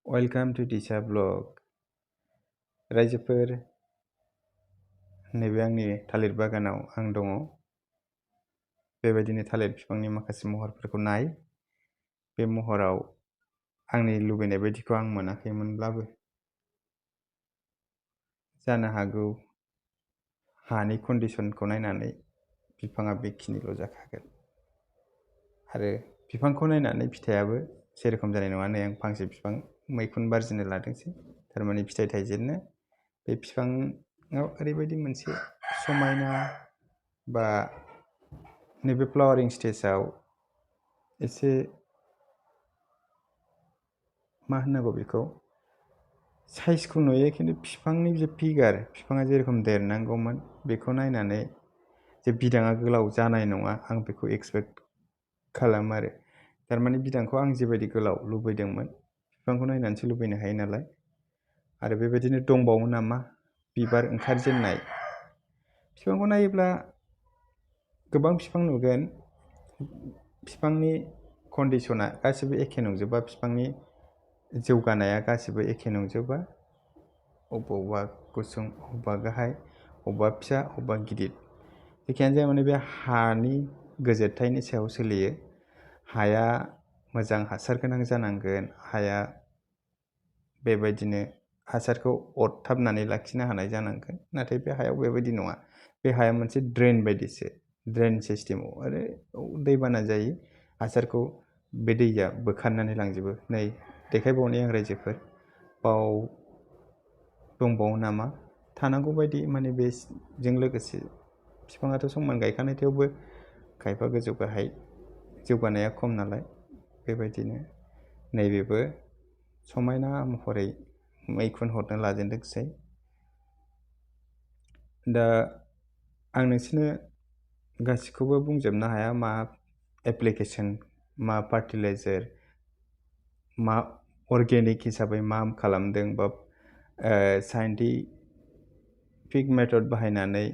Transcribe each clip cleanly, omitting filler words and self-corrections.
Welcome to Disha blog. रायजोफोर, नैबे आंनि थालिर बागानाव आं दङ। बेबायदिनो थालिर बिफांनि माखासे महरफोरखौ नाय। बे महराव आंनि लुबैनाय बायदिखौ आं मोनाखैमोनब्लाबो जानो हागौ हानि कन्डिशनखौ नायनानै बिफाङा बेखिनिल' जाखागोन। आरो बिफांखौ नायनानै फिथाइयाबो सेरखम जानाय नङा। नै आं फांसे बिफां मैखुन बारजिनो लादोंसै, थारमाने फिथाइ थाइजेननो। बे बिफाङाव ओरैबायदि मोनसे समायना बा नैबे फ्लावारिं स्टेजाव एसे मा होननांगौ बेखौ साइजखौ नुयो, खिन्थु बिफांनि जे फिगार, बिफाङा जेरखम देरनांगौमोन बेखौ नायनानै जे बिदाङा गोलाव जानाय नङा आं बेखौ एक्सपेक्ट खालामो आरो। थारमाने बिदांखौ आं जेबायदि गोलाव लुबैदोंमोन, बिफांखौ नायनानैसो लुबैनो हायो नालाय। आरो बेबायदिनो दंबावो नामा बिबार ओंखारजेननाय। बिफांखौ नायोब्ला गोबां बिफां नुगोन, बिफांनि कन्डिशना गासिबो एखे नंजोबा, बिफांनि जौगानाया गासिबो एखे नंजोबा। अबेबा गुसुं, अबेबा गाहाय, अबेबा फिसा, अबेबा गिदिर। जेखियानो जाया माने बे हानि गोजोरथायनि सायाव सोलियो। हाया मोजां हासार गोनां जानांगोन। हाया बेबायदिनो हासारखौ अरथाबनानै लाखिनो हानाय जानांगोन। नाथाय बे हायाव बेबायदि नङा। बे हाया मोनसे ड्रेन बायदिसो, ड्रेन सिस्टेमाव। आरो दैबाना जायो, हासारखौ बे दैया बोखारनानै लांजोबो। नै देखायबावनि आं रायजोफोर, बाव दंबावो नामा थानांगौ बायदि, माने बेजों लोगोसे बिफाङाथ' समान गायखानाय, थेवबो खायफा गोजौ गाहाय जौगानाया खम नालाय। बेबायदिनो नैबेबो समायना महरै मैखुन हरनो लाजेनदोंसै। दा आं नोंसोरनो गासिखौबो बुंजोबनो हाया, मा एप्लिकेसन, मा फार्टिलाइजार, मा अर्गेनिक हिसाबै मा खालामदों, बा साइन्टिफिक मेथड बाहायनानै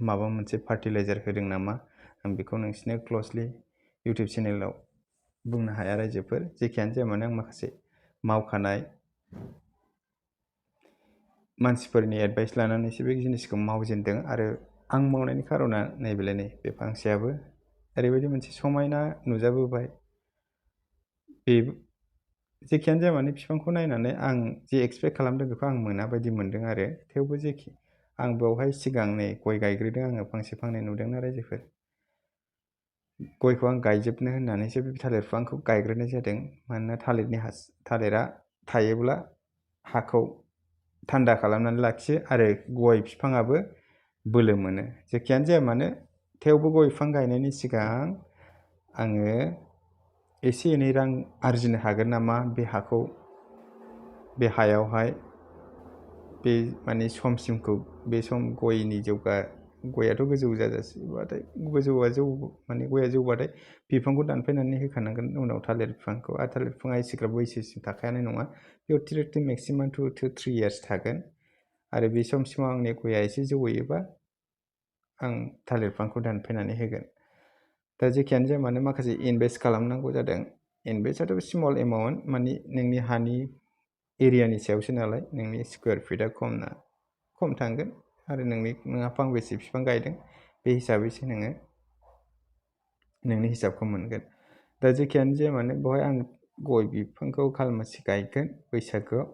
माबा मोनसे फार्टिलाइजार होदों नामा, आं बेखौ नोंसोरनो क्ल'जलि इउटिउब चेनेलाव बुंनो हाया रायजोफोर। जेखियानो जाया मानो आं माखासे मावखानाय मानसिफोरनि एडभाइस लानानैसो बे जिनिसखौ मावजेनदों। आरो आं मावनायनि खार'ना नैबेलाय नै बे फांसेयाबो ओरैबायदि मोनसे समायना नुजाबोबाय। बे जेखियानो जाया माने बिफांखौ नायनानै आं जे एक्सपेक्ट खालामदों बेखौ आं मोना बायदि मोनदों। आरो थेवबो जेखि आं बेवहाय सिगां नै गय गायग्रोदों, आङो फांसे फांनै नुदोंना रायजोफोर। गयखौ आं गायजोबनो होननानैसो बे थालिर बिफांखौ गायग्रोनाय जादों। मानोना थालिरा थायोब्ला हाखौ थान्दा खालामनानै लाखियो, आरो गय बिफाङाबो बोलो मोनो। जेखियानो जाया मानो, थेवबो गय बिफां गायनायनि सिगां आङो एसे एनै रां आरजिनो हागोन नामा बे हायावहाय, बे माने समसिमखौ, बे सम गयनि गयाथ' गोजौ जाजासेबाथाय, गया जौबाथाय बिफांखौ दानफायनानै होखानांगोन उनाव थालिर बिफांखौ। आरो थालिर बिफाङा एसेग्राब बैसोसिम थाखायानो नङा, बेयाव थिरकथिक मेक्सिमाम 2 to 3 years थागोन। आरो बे समसिमाव आंनि गया एसे जौहैयोबा आं थालिर बिफांखौ दानफायनानै होगोन। दा जेखियानो जाया मानो माखासे इनभेस्ट खालामनांगौ जादों। इनभेस्टआथ' स्मल एमाउन्ट, माने नोंनि हानि एरियानि सायावसो नालाय। नोंनि स्कुवेर फिटआ खम थांगोन, आरो नोंहा फांबेसे बिफां गायदों बे हिसाबैसो नोङो नोंनि हिसाबखौ मोनगोन। दा जेखियानो जाया मानो बेवहाय आं गय बिफांखौ खालमासि गायगोन बैसागोआव,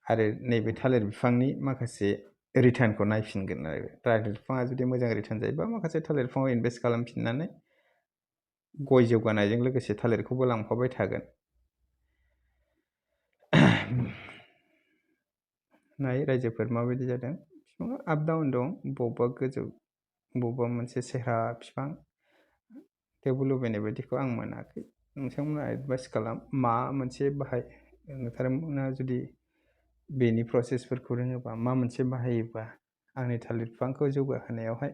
आरो नैबे थालिर बिफांनि माखासे रिटार्नखौ नायफिनगोन। आरो थालिर बिफाङा जुदि मोजां रिटार्न जायोबा माखासे थालिर बिफाङाव इनभेस्ट खालामफिननानै गय जौगानायजों लोगोसे थालिरखौबो लांफाबाय थागोन। नाय रायजोफोर माबायदि जादों। बिफाङा आप डाउन दं, बबेबा गोजौ, बबेबा मोनसे सेहरा बिफां। थेवबो लुबैनाय बायदिखौ आं मोनाखै। नोंथांमोना एडभाइस खालाम, मा मोनसे नोंथांमोना जुदि बेनि प्रसेसफोरखौ रोङोबा, मा मोनसे बाहायोबा आंनि थालिर बिफांखौ जौगाहोनायावहाय